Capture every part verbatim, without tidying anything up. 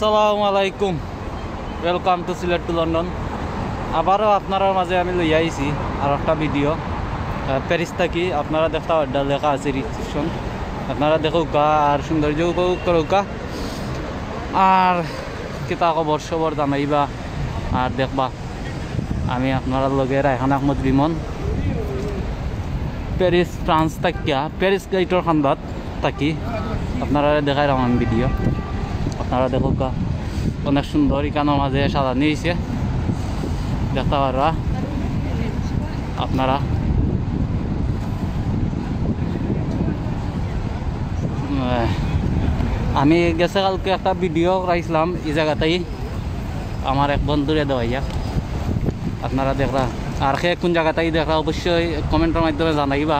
আসসালামু আলাইকুম, welcome to Sylhet to London। আবারও আপনারার মাঝে আমি লইয়া আইছি আর একটা ভিডিও। আহ, প্যারিস থাকি। আপনারা দেখতা পাররা, লেখা আছে রিসেপশন। আপনারা দেখউক্কা আর সৌন্দর্য উপভোগ করউক্কা। আর কিতা খবর সবর জানাইবা আর দেখবা। আমি আপনারার লগে রায়হান আহমদ রিমন, প্যারিস, ফ্রান্স থাকিয়া, প্যারিস গেইটর কান্দাত থাকি। আপনারারে দেখাইরাম আমি ভিডিও। আপনারা দেখউক্কা, অনেক সুন্দর ইখানর মাঝে সাজানি অইছে, দেখতা পাররা আপনারা। আহ, আমি গেছে কালকে একটা ভিডিও করাইছিলাম ই জাগাতেই, আমার এক বন্ধুরে দেওয়াইয়া। আপনারা দেখরা, আর কে কোন জাগাতেই দেখরা, অবশ্যই কমেন্টর মাধ্যমে জানাইবা।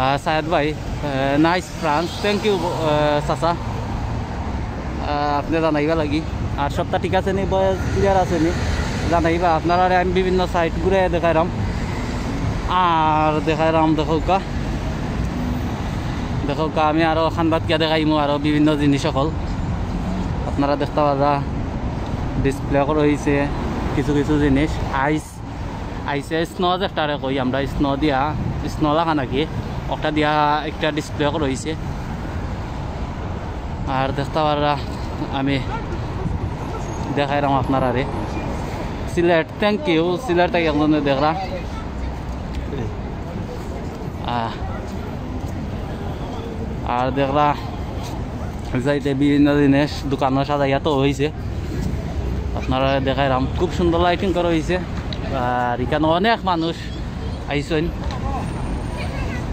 আহ, সায়েদ ভাই, আহ, নাইস ফ্রান্স, থ্যাংক ইউ, আহ, চাচা। আহ, আপনি জানাইবা লাগি। আর সবটা ঠিক আছে নি, ভয়েস ক্লিয়ার আছে নি, জানাইবা। আপনারারে আমি বিভিন্ন সাইট ঘুরে দেখাইরাম, আর দেখাইরাম। দেখউক্কা, দেখউক্কা, আমি আরও কান্দাত গিয়া দেখাইমু আরও বিভিন্ন জিনিস অকল। আপনারা দেখতা পাররা, ডিসপ্লে করা অইছে কিছু কিছু জিনিস। আইস, আইসে স্নো যেটারে কই আমরা, স্নো দিয়া, স্নো লাখান আর কি, ওটা দিয়া একটা ডিসপ্লে করা অইছে। আর দেখতা পাররা, আমি দেখাইরাম আপনারারে। Sylhet, thank you. সিলেট থাকি একজনে দেখরা। আহ, আর দেখরা, যাইতে বিভিন্ন জিনিস দোকানো সাজাইয়া তো অইছে। আপনারারে দেখাইরাম, খুব সুন্দর লাইটিং করা অইছে। আর ইখানো অনেক মানুষ আইছইন।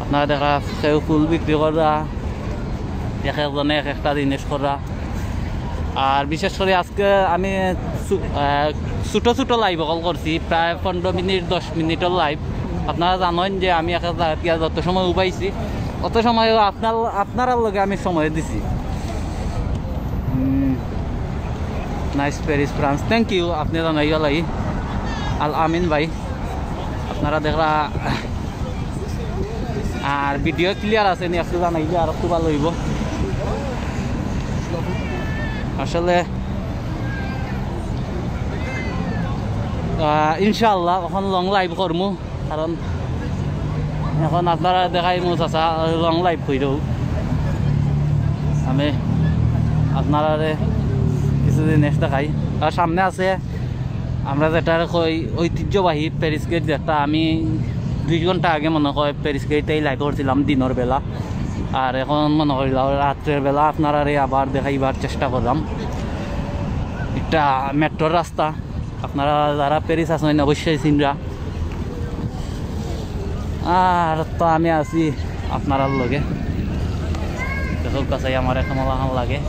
আপনারা দেখরা, কেউ ফুল বিক্রি কররা, এক একজনে এক একটা জিনিস কররা। আর বিশেষ করি আজকে আমি ছু-, আহ, ছোট ছোট লাইভ অকল করছি, প্রায় পনেরো মিনিট, দশ মিনিটর লাইভ। আপনারা জানইন যে আমি এক এক জাগাত গিয়া যত সময় উবাইছি, অত সময় আপনার, আপনারার লগে আমি সময় দিছি। Nice Paris France, thank you. আপনি জানাইবা লাগি, আল আমিন ভাই। আপনারা দেখরা, আর ভিডিও ক্লিয়ার আছে নি, একটু জানাইলে আর একটু ভালা অইবো। আসলে, আহ, ইনশাআল্লাহ, অখন লং লাইভ করমু, কারণ অখন আপনারারে দেখাইমু, চাচা লং লাইভ কইরো। আমি আপনারারে কিছু জিনিস দেখাই। আর সামনে আছে আমরা যেটারে কই ঐতিহ্যবাহী প্যারিস গেইট, যেটা আমি দুই ঘন্টা আগে মনে কয় প্যারিস গেইটেই লাইভ করছিলাম দিনর বেলা। আর অখন মনে করিলাম রাত্রের বেলা আপনারারে আবার দেখাইবার চেষ্টা করলাম। এটা মেট্রোর রাস্তা, আপনারা যারা প্যারিস আছইন অবশ্যই চিনরা। আর তো আমি আছি আপনারার লগে। দেখউক্কা চাই আমার এখন লাখান লাগে।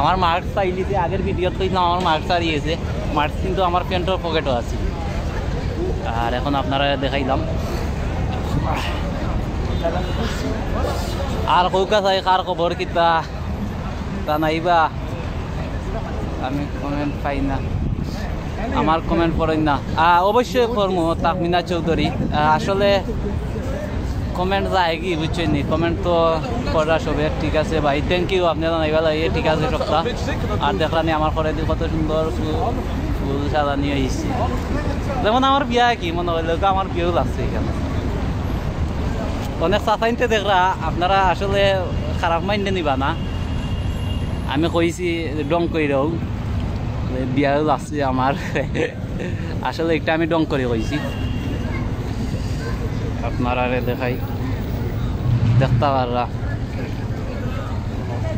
আমার মাস্ক চাইলি যে আগের ভিডিওত কইছিলাম আমার মাস্ক হারিয়ে গেছে। মাস্ক কিন্তু আমার প্যান্টর পকেটও আছে। আর এখন আপনারারে দেখাইলাম। আর কউক্কা চাই কার খবর কিতা? জানাইবা। আমি কমেন্ট পাই না, আমার কমেন্ট পড়ইন না। আহ, অবশ্যই করমু, তাকমিনা চৌধুরী। আহ, আসলে কমেন্ট যায় কি, বুঝছইন নি? কমেন্ট তো পড়রা সবে, ঠিক আছে ভাই, থ্যাংক ইউ, আপনি জানাইবা লাগে, ঠিক আছে সবটা। আর দেখরা নি আমার করে দি কত সুন্দর ফুল, ফুল সাজানি অইছে, যেমন আমার বিয়া কি মনে অইলো, আমার বিয়াও লাগছে ইখানো। অনেক চাচাইন্তে দেখরা, আপনারা আসলে খারাপ মাইন্ডে নিবা না। আমি কইছি ঢং কইরাউ, বিয়াও লাগছে আমার। আসলে একটা আমি ঢং করি কইছি। আপনারারে দেখাই, দেখতা পাররা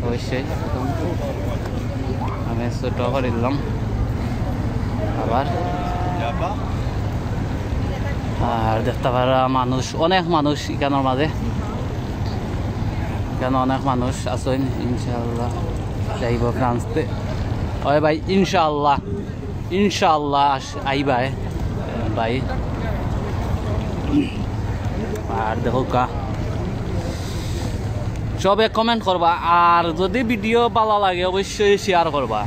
অবশ্যই। আমি ছোট করি দিলাম আবার। আর দেখতা পাররা মানুষ, অনেক মানুষ ইখানর মাঝে। ইখানো অনেক মানুষ আছইন, ইনশাআল্লাহ যাইবো ফ্রান্সতে। ওই ভাই, ইনশাআল্লাহ, ইনশাআল্লাহ আস-, আইবায় ভাই। আর দেখউক্কা, সবে কমেন্ট করবা, আর যদি ভিডিও ভালা লাগে অবশ্যই শেয়ার করবা।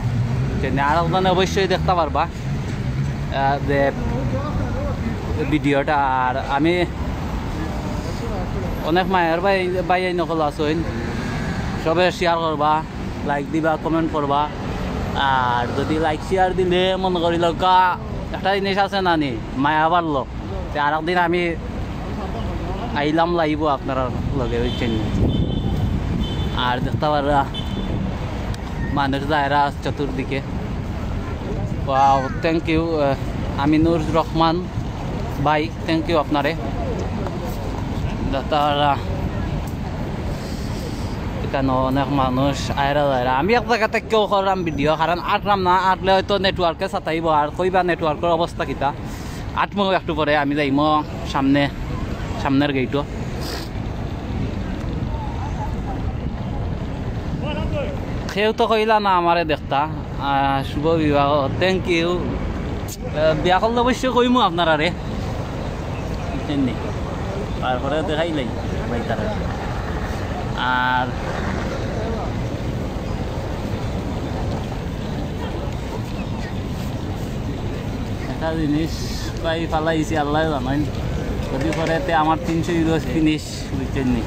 তেনে আর একজনে অবশ্যই দেখতা পারবা, আহ, যে ভিডিওটা। আর আমি অনেক মায়ার ভাই, ভাই এই নকল আছইন, সবে শেয়ার করবা, লাইক দিবা, কমেন্ট করবা। আর যদি লাইক শেয়ার দিলে মনে করি লউক্কা একটা জিনিস আছে না নি, মায়া বাড়লো, তে আরেকদিন আমি আইলাম লাইভো আপনারার লগে, বুঝছইন নি? আর দেখতা পাররা মানুষ যাইরা চতুর্দিকে। ওয়াও, থ্যাংক ইউ, আহ, আমিনুর রহমান ভাই, থ্যাংক ইউ আপনারে। দেখতা পাররা ইকানো অনেক মানুষ আইরা যাইরা। আমি এক জাগা থাকিও কররাম ভিডিও, কারণ আটরাম না, আটলে হয়তো নেটওয়ার্কে সাতাইবো। আর কইবা নেটওয়ার্কর অবস্থা কিতা? আটমু একটু পরে, আমি যাইমু সামনে, সামনের গেইটো। কেউ তো কইলা না আমারে দেখতা। আহ, শুভ বিবাহ, থ্যাংক ইউ। আহ, বিয়া করলে অবশ্যই কইমু আপনারারে, বুঝছইন নি? তারপরে দেখাইলাই ভাই তারা। আর একটা জিনিস পাই ফালাইছি, আল্লাহ জানইন। যদি করে তে আমার তিনশো ইউরো ফিনিশ, বুঝছইন নি?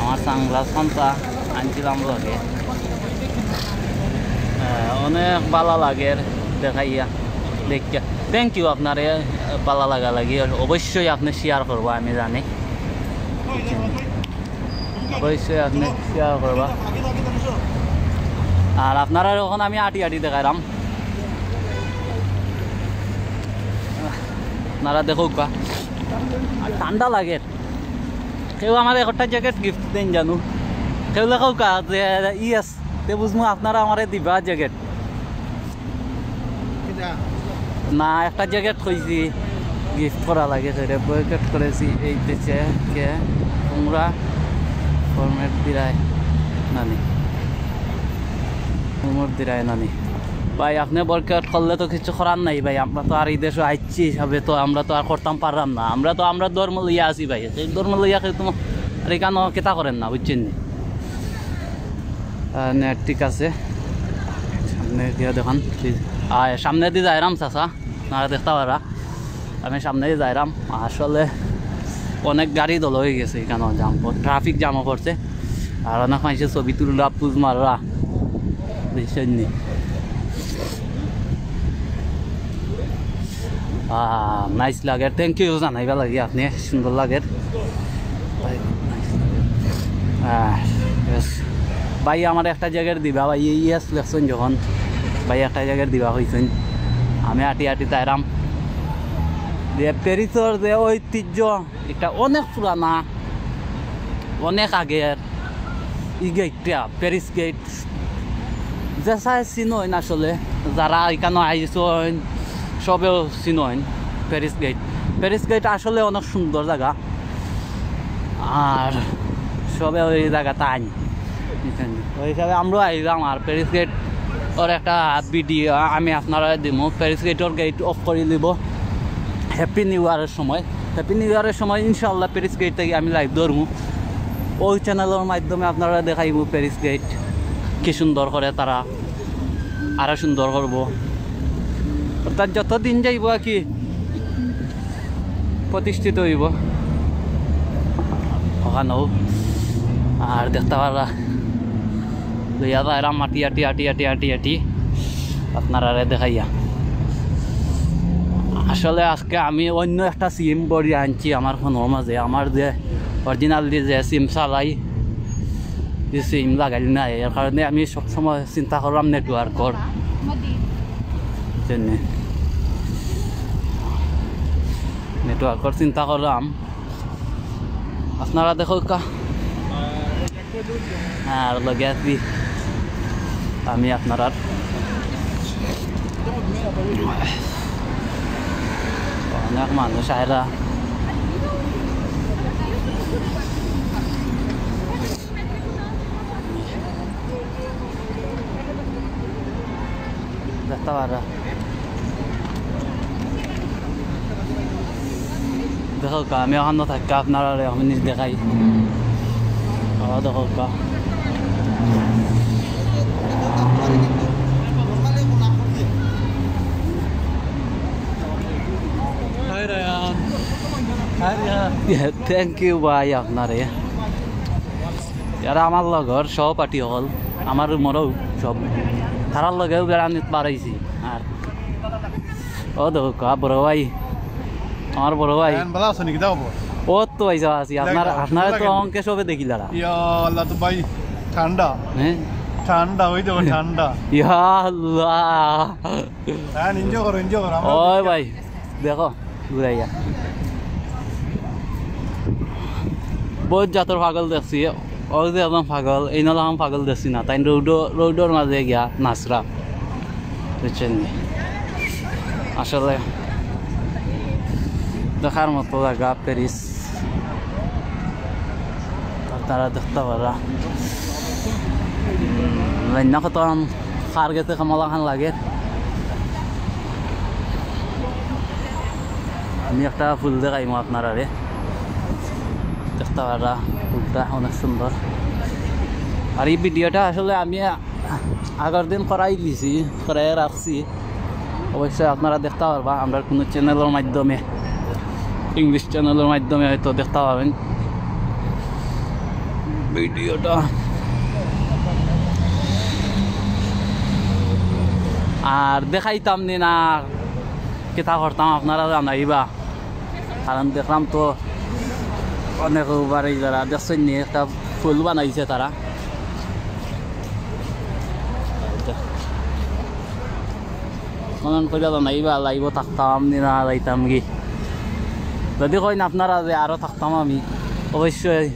আমার সানগ্লাস খানতা আনছিলাম লগে। আহ, অনেক বালা লাগের দেখাইয়া, দেখিয়া। থ্যাংক ইউ আপনারে, আহ, বালা লাগা লাগি। অবশ্যই আপনে শেয়ার করবা, আমি জানি। অবশ্যই আপনে শেয়ার করবা। আর আপনারারে অখন আমি আটি আটি দেখাইরাম। আপনারা দেখউক্কা। আর ঠান্ডা লাগের। কেউ আমারে একটা জ্যাকেট গিফট দেইন জানু। কেউ লেখউক্কা যে ইয়েস, তে বুঝমু আপনারা আমারে দিবা জ্যাকেট। না, একটা জ্যাকেট কইছি গিফট করা লাগে, সেটা বয়কট করেছি। এই দেশে কে তোমরা ফরমেট দিরায় নানি, ফরমেট দিরায় নানি। ভাই, আপনে বয়কট করলে তো কিছু করার নাই ভাই, আমরা তো আর এই দেশো আইছি হিসাবে তো আমরা তো আর করতাম পাররাম না। আমরা তো আমরা ধর্ম লইয়া আছি ভাই, সেই ধর্ম লইয়া কেউ তোমার আর এখানো কিতা করেন না, বুঝছইন নি? আহ, নেট ঠিক আছে, সামনে দিয়া দেখান, প্লিজ। আয়, সামনে দি যাইরাম চাচা, আপনারা দেখতা পাররা। আমি সামনে দি যাইরাম। আসলে অনেক গাড়ি দল অই গেছে, এখানো জাম, ট্রাফিক জামও পড়ছে। আর অনেক মানষে ছবি তুলরা, পুজ মাররা, বুঝছইন নি? আহ, নাইস লাগের, থ্যাংক ইউ জানাইবা লাগি আপনে, সুন্দর লাগের। আহ, yes। ভাই, আমার একটা জ্যাকেট দিবা ভাই, এই ইয়েস লেখছইন যখন, ভাই একটা জ্যাকেট দিবা কইছইন। আমি আটি আটি তাইরাম যে প্যারিসর যে ঐতিহ্য, এটা অনেক পুরানা, অনেক আগের ই গেইটটা, প্যারিস গেইট। যে চাই চিনইন আসলে, যারা এখানো আইছইন, সবেও চিনইন প্যারিস গেইট। প্যারিস গেইট আসলে অনেক সুন্দর জাগা, আর সবে ওই জাগাত আইন। ওই হিসাবে আমরাও আইলাম, আর প্যারিস গেইট ওর একটা ভিডিও আমি আপনারা দিমু। প্যারিস গেইটর গেইট অফ করি দিব হ্যাপি নিউ ইয়ারের সময়। হ্যাপি নিউ ইয়ারের সময় ইনশাআল্লাহ প্যারিস গেইট থাকি আমি লাইভ ধরমু। ওই চ্যানেলর মাধ্যমে আপনারা দেখাইমু প্যারিস গেইট কি সুন্দর করে তারা আরো সুন্দর করব। অর্থাৎ যত দিন যাইব আর কি প্রতিষ্ঠিত হইব ওখানেও। আর দেখতা পাররা লইয়া যাইরাম আটি আটি আটি আটি আটি আটি আপনারারে দেখাইয়া। আসলে আজকে আমি অন্য একটা সিম ভরি আনছি আমার ফোনর মাঝে, আমার যে অরিজিনাল যে সিম চালাই, যে সিম লাগাইল না, এর কারণে আমি সবসময় চিন্তা করলাম নেটওয়ার্কর জন্য, নেটওয়ার্কর চিন্তা করলাম। আপনারা দেখউক্কা। আর লগে আছি আমি আপনারার। অনেক মানুষ আইরা। দেখতা পাররা। দেখউক্কা, আমি অখানো থাকি আপনারারে আমি নিজ দেখাই। আবার দেখউক্কা। Hi, Ryan. Hi, Ryan. Yeah, thank you ভাই আপনারে। আর আমার লগর সহপাঠী অকল, আমার রুমরও সব, তারার লগেও বেড়ানিত বারাইছি। আর ও দেখো, কা বড় ভাই, আমার বড় ভাই। ভাই, ভালা আছো নি? কিতা খবর? ও তো ভাই, যা আছি। আপনার, দেখো, আপনারা তো লাগে। অঙ্কে সবে দেখিলারা। ইয়া আল্লাহ, তো ভাই ঠান্ডা। হ্যাঁ? ঠান্ডা, ওই দেখো ঠান্ডা। ইয়া আল্লাহ। হ্যাঁ, enjoy করো, enjoy করো। আমরা ওই দেখি। ভাই, দেখো, ঘুরাইয়া। বহুত জাতর পাগল দেখছি, ও যে একদম পাগল, এই নলাম পাগল দেখছি না, তাই রোডো-, রোডর মাঝে গিয়া নাচরা, বুঝছেন নি? আসলে দেখার মতো জাগা প্যারিস। আপনারা দেখতা পাররা। লাইন না কত আম, কার গেছে কামলা খান লাগে। আমি একটা ফুল দেখাইমু আপনারারে। দেখতা পাররা ফুলটা অনেক সুন্দর। আর এই ভিডিওটা আসলে আমি আগের দিন করাই দিছি, করাই রাখছি। অবশ্যই আপনারা দেখতা পারবা আমরার কুনু চ্যানেলর মাধ্যমে, English চ্যানেলর মাধ্যমে হয়তো দেখতা পারবা ভিডিওটা। আর দেখাইতাম নি না, কিতা করতাম আপনারা জানাইবা। কারণ দেখলাম তো অনেক উবারে যারা দেখছইন নি, একটা ফুল বানাইছে তারা। Comment করিয়া জানাইবা, live-ও থাকতাম নি না যাইতাম গি। যদি কইন আপনারা যে আরো থাকতাম আমি, অবশ্যই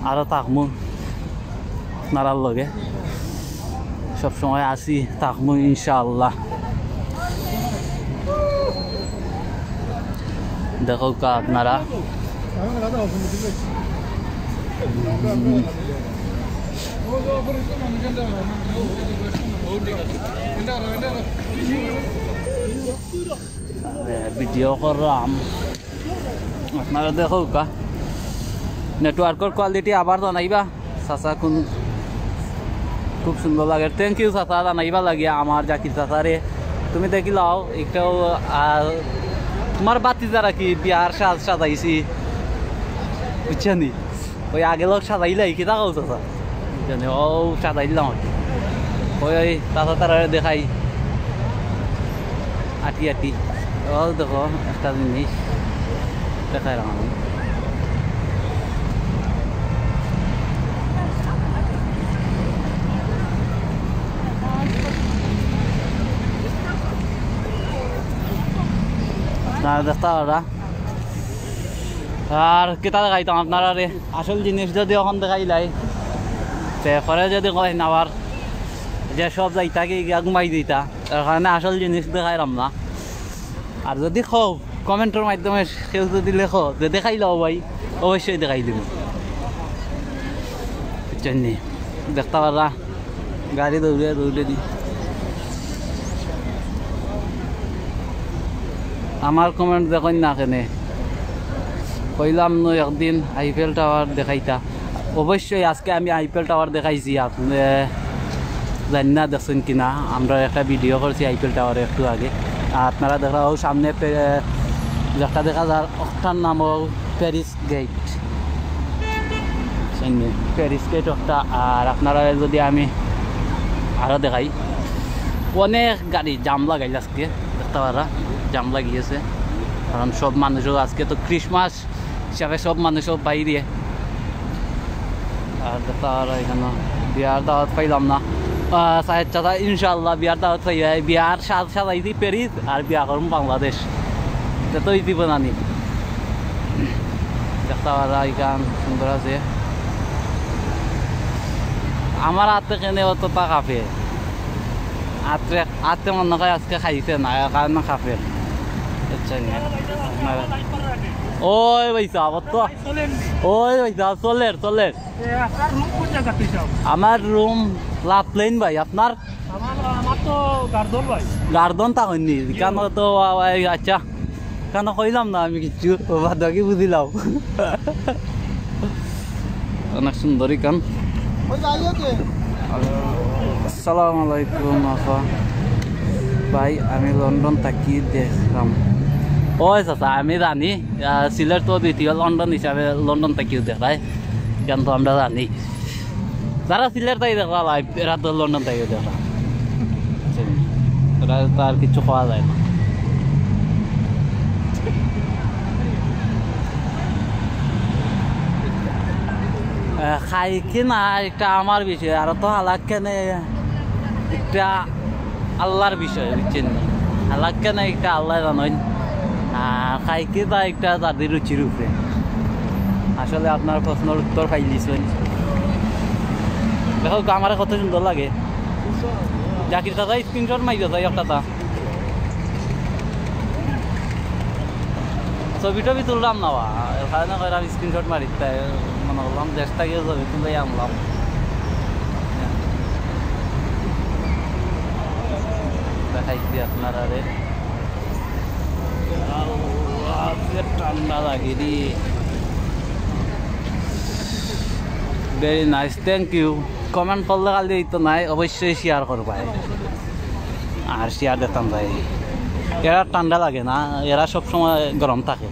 আরো থাকমু আপনারার লগে। সব সময় আছি, থাকমু ইনশাআল্লাহ। দেখউক্কা আপনারা। ভিডিও করলাম, আপনারা দেখউক্কা। Network-র quality আবার জানাইবা। চাচা কোন, খুব সুন্দর লাগে। Thank you চাচা, জানাইবা লাগিয়া আমার জাকির চাচারে। তুমি দেখিলাও একটাও, আর তোমার বাতি যারা কি বিয়ার সাজ সাজাইছি, বুঝছো নি? ওই আগে লোক সাজাইলাই, কিতা কও চাচা? বুঝছো নি? ও সাজাইলাম আর কি। ওই, ওই চাচা তারা দেখাই। আটি আটি। ও দেখো, একটা জিনিস দেখাইলাম আমি। আপনারা দেখতা পাররা। আর কিতা দেখাইতাম আপনারারে? আসল জিনিস যদি অখন দেখাইলাই, তে পরে যদি কইন আবার যে সব যাইতা কি গিয়া ঘুমাই দিতা, এর কারণে আসল জিনিস দেখাইলাম না। আর যদি কও, comment-র মাধ্যমে কেউ যদি লেখো যে দেখাইলাও ভাই, অবশ্যই দেখাই দিমু। বুঝছইন নি? দেখতা পাররা গাড়ি দৌড়ে দৌড়ে দি। আমার comment দেখইন না কেনে। কইলাম নু একদিন Eiffel Tower দেখাইতা। অবশ্যই আজকে আমি Eiffel Tower দেখাইছি, আপনে জানি না দেখছইন কি না, আমরা একটা ভিডিও করছি Eiffel Tower-র একটু আগে। আর আপনারা দেখরা ও সামনে পে-, যেটা দেখা যার, ওটার নাম ও Paris Gate। বুঝছইন নি? Paris Gate ওটা। আর আপনারা যদি আমি আরো দেখাই, অনেক গাড়ি জাম লাগাইল আজকে, দেখতা পাররা জাম লাগিয়েছে, কারণ সব মানুষও আজকে তো Christmas হিসাবে সব মানুষও বাইরে। আর দেখতা পাররা এখানো বিয়ার দাওয়াত পাইলাম না। আহ, সাহেব চাচা, ইনশাআল্লাহ বিয়ার দাওয়াত পাইবা। বিয়ার সাজ সাজাইছি প্যারিস, আর বিয়া করমু বাংলাদেশ। এটা তো ইতি বানানি। দেখতা পাররা ইখান সুন্দর আছে। আমার আতে কেনে অতটা কাঁপে। আতে, আতে মনে হয় আজকে খাইছে না, এর কারণে কাঁপে। বুঝছইন নি? ওই ভাই সাহেব, অত, ওই ভাই সাহেব, চলের, চলের। এ, আপনার রুম কোন জায়গাতে, সাহেব? আমার রুম লাভ লেন ভাই, আপনার? আমার, আমার তো গার্ডন ভাই। গার্ডন তা হয়নি, কেন তো, আ, আ, আচ্ছা, কেন কইলাম না আমি কিচ্ছু, বাদ বাকি বুঝিলাও। অনেক সুন্দর ইখান। আসসালামু আলাইকুম আপা। ভাই, আমি লন্ডন থাকি দেখলাম। ওই চাচা, আমি জানি, আহ, সিলেট তো দ্বিতীয় লন্ডন হিসাবে লন্ডন থাকিও দেখায়, ইখান তো আমরা জানি। যারা সিলেট যাই দেখরা live, এরা তো লন্ডন যাইও দেখরা। বুঝছেন? এরা তো আর কিছু কওয়া যায় না। আহ, খাই কি না, এটা আমার বিষয়। আর তো হালাক কেনে, এটা আল্লাহর বিষয়, বুঝছেন নি? হালাক কেনে, এটা আল্লাহ জানইন। আর খাই কি তা একটা তাদের রুচির উপরে। আসলে আপনার প্রশ্নর উত্তর পাইলিছইন। দেখো, আমারে কত সুন্দর লাগে। জাকির দাদা screenshot মারি দাদা একটা তা। ছবি টবি তুললাম না বা, এর কারণে কইরাম screenshot মারি, তাই মনে করলাম দেশ থেকে ছবি তুলে আনলাম। দেখাইছি আপনারারে। আল্লাহ, যে ঠান্ডা লাগে রে। Very nice, thank you। Comment করলে খালি এই তো নাই, অবশ্যই share করবায়। আর share দিতাম ভাই। এরা ঠান্ডা লাগে না, এরা সব সময় গরম থাকে।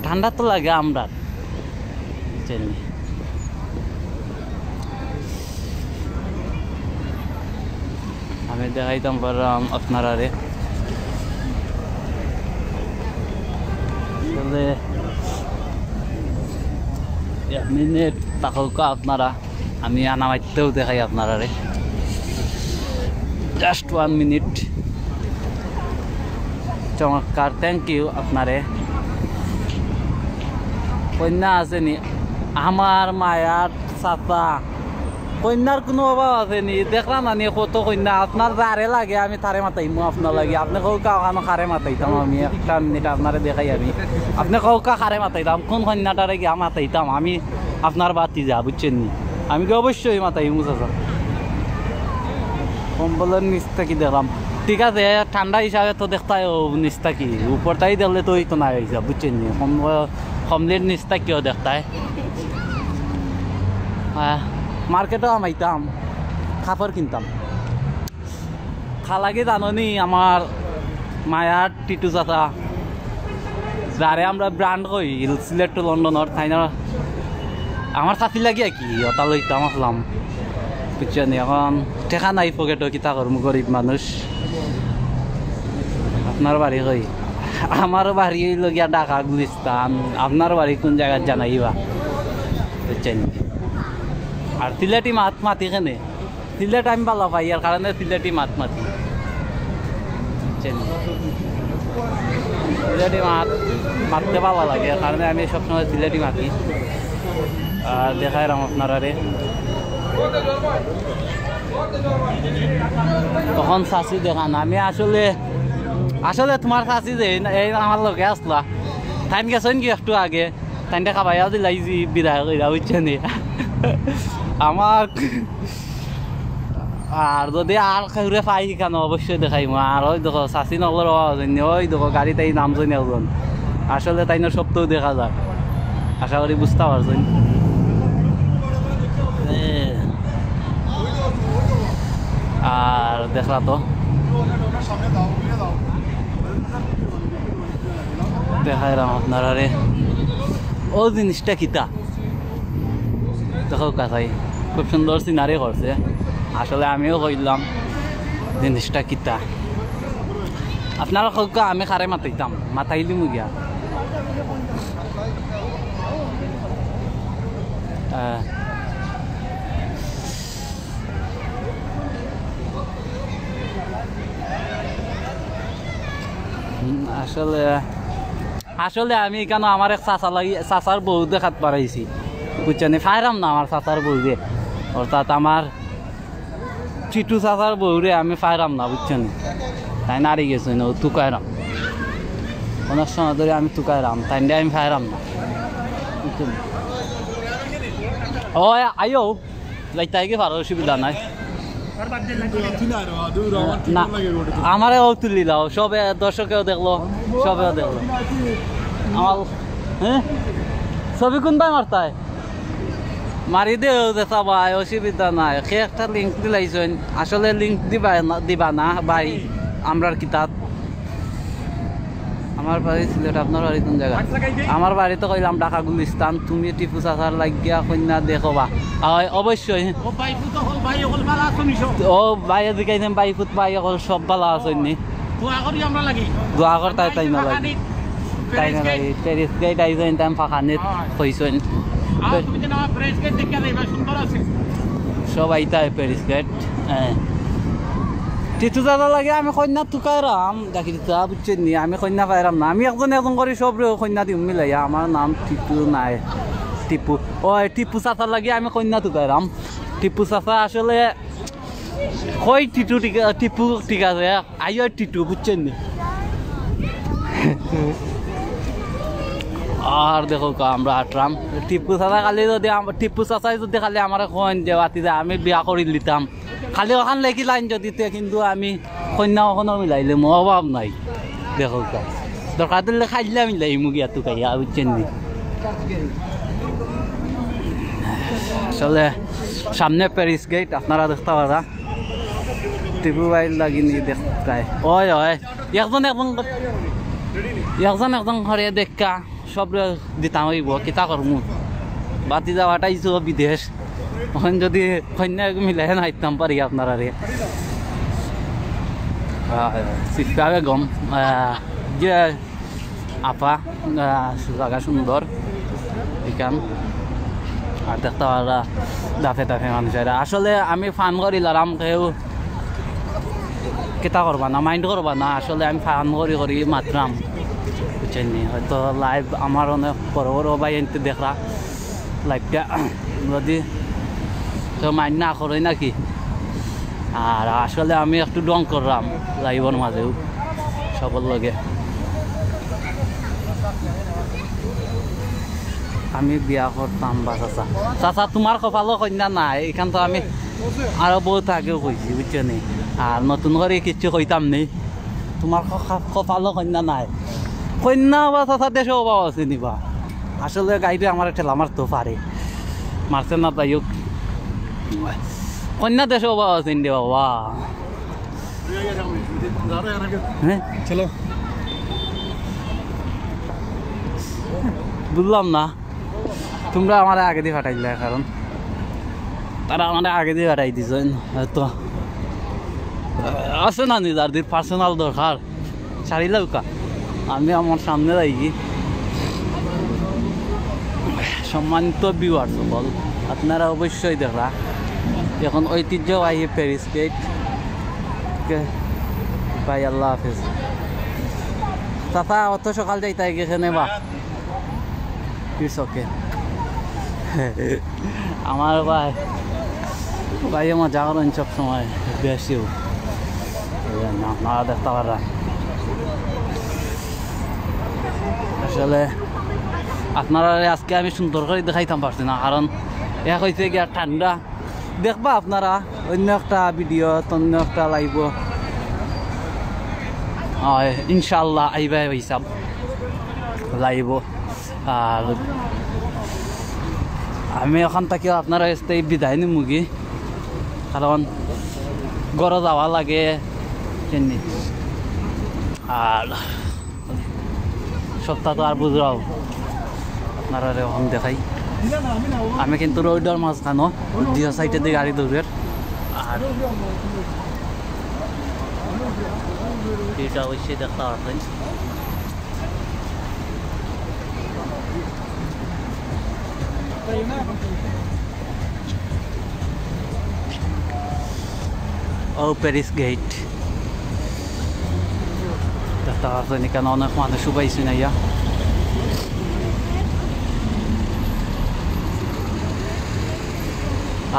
ঠান্ডা তো লাগে আমরা। বুঝছেন নি? আমি দেখাইতাম পারলাম আপনারারে। আসলে এক মিনিট থাকউক্কা আপনারা, আমি আনা মাইতেও দেখাই আপনারারে। Just one minute। চমৎকার, thank you আপনারে। কইন্যা আছে নি? আমার মায়ার চাচা। কইন্যার কুনু অভাব আছে নি? দেখরা না নি কত কইন্যা? আপনার যারে লাগে আমি তারে মাতাইমু আপনার লাগি। আপনে কউক্কা অখানো কারে মাতাইতাম আমি? একটা মিনিট আপনারে দেখাই আমি। আপনে কউক্কা কারে মাতাইতাম? কুন কইন্যাটারে গিয়া মাতাইতাম আমি? আপনার ভাতিজা, বুঝছেন নি? আমি কি অবশ্যই মাতাইমু চাচা। কম্বলর নিচ থাকি দেখলাম। ঠিক আছে, ঠান্ডা হিসাবে তো দেখতায় অউ নিচ থাকি। উপরটাই দেখলে তো অইতো না হিসাব, বুঝছেন নি? কম্বল, কম্বলর নিচ থাকিও দেখতায়। আহ, মার্কেটও হামাইতাম, কাপড় কিনতাম। খালাগি জানো নি, আমার মায়ার টিটু চাচা, যারে আমরা brand কই, সিলেট to লন্ডনর, তাইন আমার চাচির লাগি আর কি, অটা লইতাম আছলাম। বুঝছো নি? এখন টেকা নাই পকেটো, কিতা করমু, গরিব মানুষ। আপনার বাড়ি কই? আমার বাড়ি অইলো গিয়া ঢাকা গুলিস্তান। আপনার বাড়ি কুন জাগাত জানাইবা? বুঝছেন নি? আর সিলেটি মাত মাতি কেনে? সিলেট আমি ভালা পাই, এর কারণে সিলেটি মাত মাতি। বুঝছেন? সিলেটি মাত মাততে ভালা লাগে, এর কারণে আমি সবসময় সিলেটি মাতি। আর দেখাইরাম আপনারারে। তখন চাচি দেখান, আমি আসলে, আসলে তুমার চাচি যে এই, এই আমার লগে আছলা, তাইন গেছইন কি একটু আগে, তাইনরে খাবাইয়াও দিলাইছি, বিদায় কইরা, বুঝছো নি? আমার আর যদি আর কেউরে পাই কেনে অবশ্যই দেখাইমু। আর ওই দেখো, চাচি নগর ওই দেখো, গাড়িত এই নামছইন একজন। আসলে তাইনর সবটাউ দেখা যায়। আশা করি বুঝতা পারছইন। এ, আর দেখরা তো। দেখাইরাম আপনারারে। অউ জিনিসটা কিতা? দেখো কাছাই, খুব সুন্দর scenery করছে। আসলে আমিও কইলাম জিনিসটা কিতা। আপনারা কউক্কা, আমি কারে মাতাইতাম, মাতাইলিমু গিয়া। আহ, হুম, আসলে আসলে আমি ইকানো আমার এক চাচা লাগি, চাচার বউ দেখাত পারাইছি, বুঝছো নি? পাইরাম না আমার চাচার বউরে, অর্থাৎ আমার টিটু চাচার বউরে আমি পাইরাম না, বুঝছো নি? তাইন আরি গেছইন, অউ তুকাইরাম, অনেক সময় ধরি আমি তুকাইরাম, তাইনরে আমি পাইরাম না, বুঝছো নি? ও আইও। যাইতায় কি পারো, অসুবিধা নাই। না, আমারে অউ তুলিলাও, সবে দর্শকেও দেখলো, সবেও দেখলো। আমার, হ্যাঁ, ছবি কুনবায় মারতায়? মারি দেও যে সবাই, অসুবিধা নাই। কে একটা link দিলাইছইন, আসলে link দিবা না, দিবা না ভাই, আমরার কিতাত। আমার বাড়ি সিলেট, আপনার বাড়ি কোন জায়গা? আমার বাড়ি তো কইলাম ঢাকা গুলিস্তান। তুমি টিপু চাচার লাগিয়া কইন্যা দেখো বা? অয়, অবশ্যই। ও ভাই, পুত অকল, ভাই অকল, ভালা আছো নি সব? ও ভাই, এদিকে আইছেন, ভাই পুত, ভাই অকল সব ভালা আছইন নি? দোয়া করি আমরা লাগি। দোয়া করতায় তাই না লাগি? তাই না লাগি? প্যারিস গেট আইছেন, তাই ফাঁকানিত কইছেন। আর তুমি যেন আমার প্যারিস গেট দেখে যাইবা, সুন্দর আছে। সব আইতায় প্যারিস গেট। হ্যাঁ। টিপু চাচার লাগি আমি কইন্যা তুকাইরাম, দেখি তো, বুঝছেন নি? আমি কইন্যা পাইরাম না। আমি একজন একজন করি সবরে কইন্যা দিমু মিলাইয়া। আমার নাম টিপু নায়, টিপু। ওই টিপু চাচার লাগি আমি কইন্যা তুকাইরাম। টিপু চাচা আসলে কই টিটু ঠিক আ-, টিপু ঠিক আছে, আইও টিটু, বুঝছেন নি? আর দেখো কা, আমরা আটরাম। টিপু চাচা খালি যদি আম-, টিপু চাচাই যদি খালি আমারে কইন যে, "বাতি দা, আমি বিয়া করি লিতাম।" খালি ওখান লেখি লাইন যদি তে, কিন্তু আমি কইন্যা ওখানো মিলাইলে মো অভাব নাই। দেখো কা, দরকার দিলে খাইলে মিলাই মুগিয়া তুকাইয়া, বুঝছেন নি? আসলে সামনে প্যারিস গেট, আপনারা দেখতা পারা। টিপু ভাইর লাগি নি দেখতায়। ওই, ওই। একজন একজন কর-, একজন একজন করে দেখা, সবরে দিতাম অইবো, কিতা করমু? বাতি যাওয়াটাই তো বিদেশ। অখন যদি কইন্যা মিলাই না আইতাম পারি আপনারারে। আহ, সিফা বেগম, আহ, যে আপা, আহ, জাগা সুন্দর ইখান। আর দেখতা পারা দাফে দাফে মানুষ আইরা। আসলে আমি ফান করি লারাম, কেউ কিতা করবা না, মাইন্ড করবা না। আসলে আমি ফান করি করি মাতরাম, বুঝছেন নি? হয়তো লাইভ আমার অনেক বড় বড় ভাই আনতে দেখরা লাইভটা, যদি তো মাইন্ড না করে নাকি। আর আসলে আমি একটু ঢং কররাম লাইভর মাঝেও সবর লগে। আমি বিয়া করতাম বা চাচা। চাচা, তোমার কপালো কইন্যা নাই, ইখান তো আমি আরো বহুত আগেও কইছি, বুঝছো নি? আর নতুন করি কিচ্ছু কইতাম নি। তোমার ক-, ক-, কপালো কইন্যা নাই। কইন্যা বা চাচা দেশো অভাব আছে নি বা? আসলে গাড়িতে আমার ঠেলা মারতো পারে, মারছে না, যাই হোক। কইন্যা দেশো অভাব আছে নি রে বাবা। হ্যাঁ? চলো। বুঝলাম না, তোমরা আমারে আগেদি ফাটাইলা, কারণ তারা আমারে আগেদি ফাটাই দিছইন। হয়তো আছে না নি যারদির পার্সোনাল দরকার, ছাড়িলাউক্কা। আমি আমার সামনে যাইগি। সম্মানিত ভিউয়ার্স সকল, আপনারা অবশ্যই দেখরা এখন ঐতিহ্যবাহী প্যারিস গেট। ওকে, বাই, আল্লাহ হাফেজ। চাচা, অত সকাল যাইতায় গেছেনে বা? It's okay. আমার ভাই, ভাইয়ে মজা করইন সব সময়, বেশিও। এই জন্য আপনারা দেখতা পাররা। আসলে আপনারারে আজকে আমি সুন্দর করি দেখাইতাম পারছি না, কারণ এক অইছে গিয়া ঠান্ডা। দেখবা আপনারা অন্য একটা ভিডিও, অন্য একটা লাইভও। ইনশাআল্লাহ আইবা হিসাব লাইভও। আর আমি ওখান থাকি আপনারা এসতেই বিদায় নিমুগি, কারণ ঘরো যাওয়া লাগে, চিনি। আর সবটা তো আর বুঝরাও, আপনারারে এখন দেখাই। আমি কিন্তু রোডর মাঝখানো, দুই সাইডেদি গাড়ি দৌড়ের। আর এটা অবশ্যই দেখতে পারবেন। ও প্যারিস গেট। দেখতে পারছেন, এখানে অনেক মানুষ উবাইছে না ইয়া।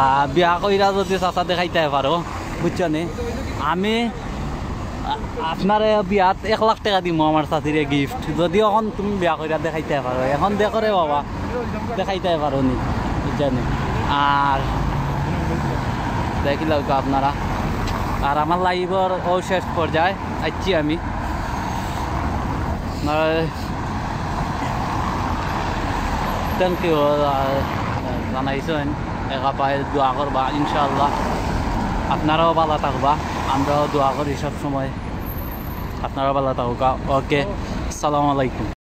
আহ, বিয়া কইরা যদি চাচা দেখাইতে পারো, বুঝছো নি? আমি আ-, আপনারে বিয়াত এক লাখ টেকা দিমু আমার চাচিরে গিফট, যদি অখন তুমি বিয়া কইরা দেখাইতে পারো। এখন দেখো রে বাবা, দেখাইতে পারো নি, বুঝছো নি? আর দেখিলাউক্কা আপনারা, আর আমার লাইভর ও শেষ পর্যায়ে আইছি আমি। আপনারা thank you, আহ, জানাইছেন। একা পায়ে দোয়া করবা, ইনশাআল্লাহ। আপনারাও ভালা থাকবা, আমরাও দোয়া করি সব সময়। আপনারাও ভালা থাকুক্কা। ওকে, আসসালামু আলাইকুম।